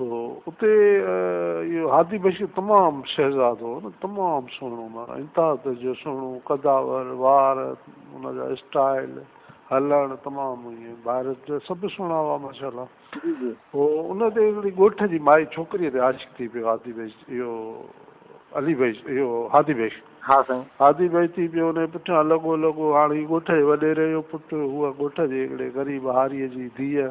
سو اتي اهو هادي بشير تمام شهزادو هو نه، تمام سهڻو معنيٰ انتها درجي جو سهڻو، قداور، وار، ان جا اسٽائل، هلڻ تمام ائين ڀائر سڀ سهڻا هئا ماشاء الله. جي جي. پوء ان تي هڪڙي ڳوٺ جي مائي ڇوڪريء تي عاشق ٿي پيو هادي بخش اهو علي بخش اهو هادي بخش. ها سائين. هادي بخش ٿي پيو ان جي پٺيان لڳو لڳو هاڻ هي ڳوٺ جي وڏيري جو پٽ هوء ڳوٺ جي هڪڙي غريب هاريء جي ڌيء.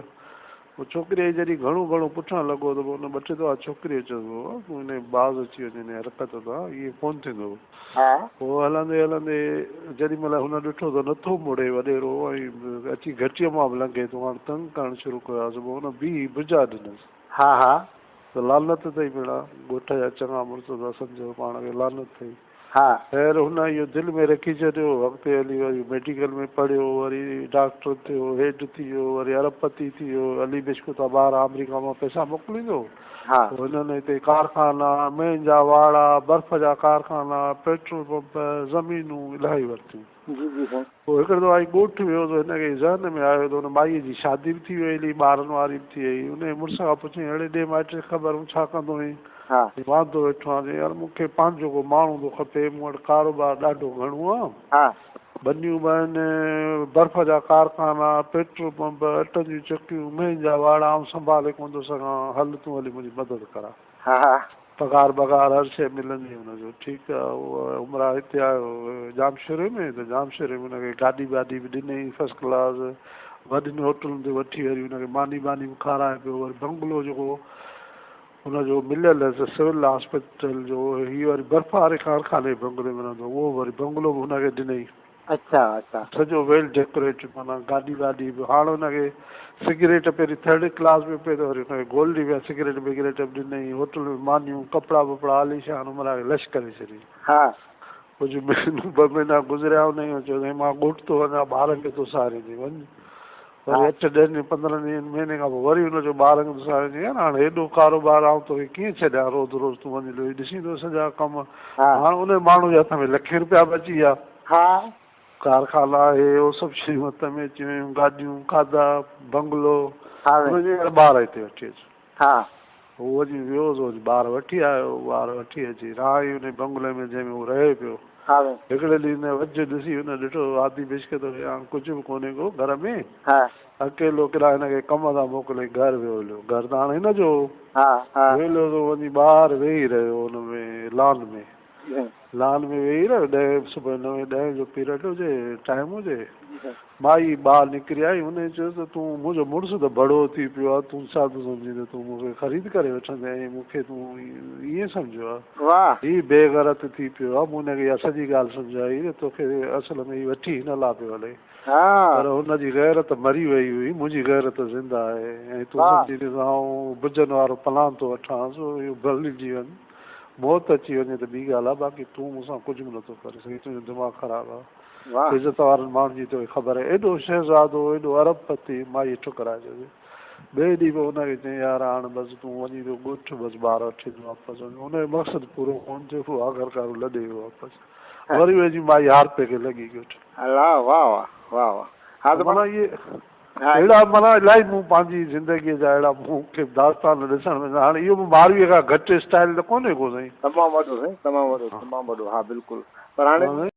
پوء ڇوڪريء جي جڏهن گهڻو گهڻو پٺيان لڳو ته پوء ان ٻه ٽي دفعا ڇوڪريء چيس، بابا تون انهيء باز اچي وڃ انهيء حرڪت تان، ائين ڪونه ٿيندو. ها. پوء هلندي هلندي جيڏي مهل هن ڏٺو ته نٿو مڙي وڏيرو ۽ اچي گهٽيء مان به لنگهي ٿو، هاڻ تنگ ڪرڻ شروع ڪيو آهيس، پوء هن بيهي بجا ڏنس. ها ها. ته لعنت اٿئي ڀيڻا، ڳوٺ جا چڱا مڙس ٿا سمجهو پاڻ کي، لعنت اٿئي. ها. خير هن اهو دل ۾ رکي ڇڏيو. اڳتي هلي وري ميڊيڪل ۾ پڙهيو، وري ڊاڪٽر ٿيو، هيڊ ٿي ويو، وري ارب پتي ٿي ويو. علي بشڪو ته ٻاهر آمريڪا مان پئسا موڪليندو هو. ها. پوء هنن هتي ڪارخانا، مين جا واڙا، برف جا ڪارخانا، پيٽرول پمپ، زمينون الاهي ورتيون. جي جي سائين. پوء هڪڙي دفعي هي ڳوٺ ويو ته هن کي ذهن ۾ آيو ته ان مائيء جي شادي به ٿي وئي هلي، ٻارن واري به ٿي وئي. انهيء مڙس کان پڇيائين، اڙي ڏي مائٽ کي خبر، هون ڇا ڪندو هئين؟ ها. چيائين، واندو ويٺو آهيان. چيائين، يار مون کي پنهنجو ڪو ماڻهو ٿو کپي، مون وٽ ڪاروبار ڏاڍو گهڻو آ. ها. ٻنيون به آهن، برف جا ڪارخانا، پيٽرول پمپ، اٽن جون چڪيون، مينهن جا واڙا، آئون سنڀالي ڪونه ٿو سگهان، هل تون هلي منهنجي مدد ڪراء. ها ها. پگهار بگهار هر شيء ملندي هن جو ٺيڪ آ اهو همراهه هتي آيو ڄامشوري ۾ ته ڄامشوري ۾ هن کي گاڏي باڏي به ڏنئي فرسٽ ڪلاس وڏين هوٽلن تي وٺي وري هن کي ماني باني به کارائي پيو وري بنگلو جيڪو هن جو مليل هيس سول هاسپيٽل جو هي وري برف واري ڪارخاني جي بنگلي ۾ رهندو هو اهو وري بنگلو به هن کي ڏنئي. اڇا اڇا. سڄو ويل ڊيڪوريٽڊ معنيٰ گاڏي واڏي به هاڻ هن کي سگريٽ پهرين ٿرڊ ڪلاس ۾ پئي ته وري هن کي گولڊ ويا سگريٽ بگريٽ به ڏنئي هوٽل ۾ مانيون ڪپڙا وپڙا عاليشان همراهه کي لش ڪري ڇڏيائين. ها. ڪجهه مهينو ٻه مهينا گذريا انهي کان چيو سائين مان ڳوٺ ٿو وڃان ٻارن کي ٿو ساريندين وڃ ها. وري اٺ ڏهن ڏينهن 15 ڏينهن مهيني کان پوء وري هن چيو ٻارن کي ٿو ساريندين چيائين يار هاڻ هيڏو ڪاروبار آئون توکي ڪيئن ڇڏيان روز روز تون وڃي لوئي ڏسين ٿو سڄا ڪم ها. هاڻ انهي ماڻهو جي هٿ ۾ لکين روپيا به اچي ويا. ها. ڪارخانا آهي، اهو سڀ شيون هٿ ۾ اچي ويون، گاڏيون، کاڌا، بنگلو، ها هن چيو يار ٻار هتي وٺي اچ. ها. هو وڃي ويو سو وڃي ٻار وٺي آيو، ٻار وٺي اچي رهائي انهي بنگلي ۾ جنهن ۾ هو رهي پيو. ها. هڪڙي ڏينهن هن وجهه ڏسي هن ڏٺو هادي بشڪ ته هاڻ ڪجهه به ڪونهي ڪو گهر ۾، ها. اڪيلو ڪيڏانهن هن کي ڪم تان موڪلي گهر ويو هليو، گهر ته هاڻ هن جو هو. ها ها. ويو هليو سو وڃي ٻاهر ويهي رهيو ان ۾ لان ۾. جي. لان ۾ ويهي رهيو، ڏهين صبح نوين ڏهين جو پيريڊ هجي، ٽائيم هجي، جي سائين. مائي ٻاهر نڪري آئي، هن چيس ته تون منهنجو مڙس ته ڀڙوو ٿي پيو آهي، تون ڇا ٿو سمجهين ته تون مون کي خريد ڪري وٺندين ۽ مون کي تون ائين سمجهيو آهي؟ واهه. هي بي غيرت ٿي پيو آهي، مون هن کي اها سڄي ڳالهه سمجهائي ته توکي اصل ۾ هي وٺي هن لاء پيو هلي. ها. پر هن جي غيرت مري وئي هئي، منهنجي غيرت زنده آهي ۽ تون واهه. سمجهين ٿي ته آئون بجن وارو پلان ٿو وٺانس، اهو ڀلجي وڃ. موت اچي وڃي ته ٻي ڳالهه آهي، باقي تون مون سان ڪجهه به نٿو ڪري سگهين، تنهنجو دماغ خراب آهي. واهه. عزت وارن ماڻهن جي توکي خبر آهي، ايڏو شهزادو، ايڏو ارب پتي، مائيء ٺڪرائي ڇڏيو. ٻئي ڏينهن به ان کي چيائين، يار هاڻ بس تون وڃين ٿو ڳوٺ، بس ٻار وٺي اچ واپس وڃ. ان جو مقصد پورو ڪونه ٿيو، پوء آخرڪار هو لڏي ويو واپس. وري وڃي مائي هارپي کي لڳي ڳوٺ. الله واهه واهه واهه واهه ها ته معنيٰ اهي ها اهڙا معنيٰ الاهي مون پنهنجي زندگيء جا اهڙا مون کي داستان ڏسڻ ۾ ايندا. هاڻي اهو به مارويء کان گهٽ اسٽائيل ته ڪونهي ڪو سائين. تمام وڏو سائين تمام وڏو تمام وڏو ها بلڪل پر هاڻي.